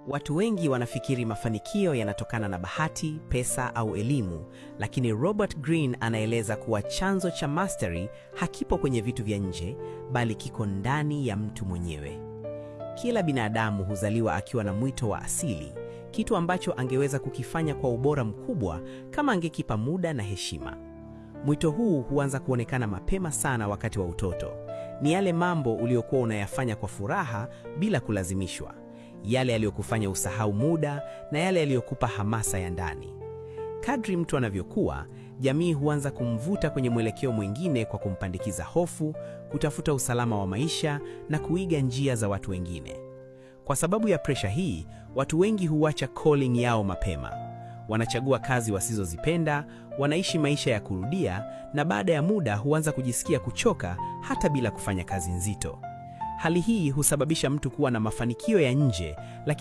Watu wengi wanafikiri mafanikio yanatokana na bahati, pesa au elimu, lakini Robert Greene anaeleza kuwa chanzo cha mastery hakipo kwenye vitu vya nje, bali kiko ndani ya mtu mwenyewe. Kila binadamu huzaliwa akiwa na mwito wa asili, kitu ambacho angeweza kukifanya kwa ubora mkubwa kama angekipa muda na heshima. Mwito huu huanza kuonekana mapema sana wakati wa utoto. Ni yale mambo uliokuwa unayafanya kwa furaha bila kulazimishwa, yale yaliyokufanya usahau muda na yale yaliyokupa hamasa ya ndani. Kadri mtu anavyokuwa, jamii huanza kumvuta kwenye mwelekeo mwingine kwa kumpandikiza hofu, kutafuta usalama wa maisha na kuiga njia za watu wengine. Kwa sababu ya presha hii, watu wengi huacha calling yao mapema. Wanachagua kazi wasizozipenda, wanaishi maisha ya kurudia, na baada ya muda huanza kujisikia kuchoka hata bila kufanya kazi nzito. Hali hii husababisha mtu kuwa na mafanikio ya nje, lakini